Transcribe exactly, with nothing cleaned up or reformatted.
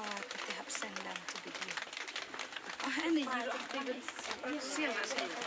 Oh, to te hap send down to video. Oh, ene iro te ben. Siang, siang.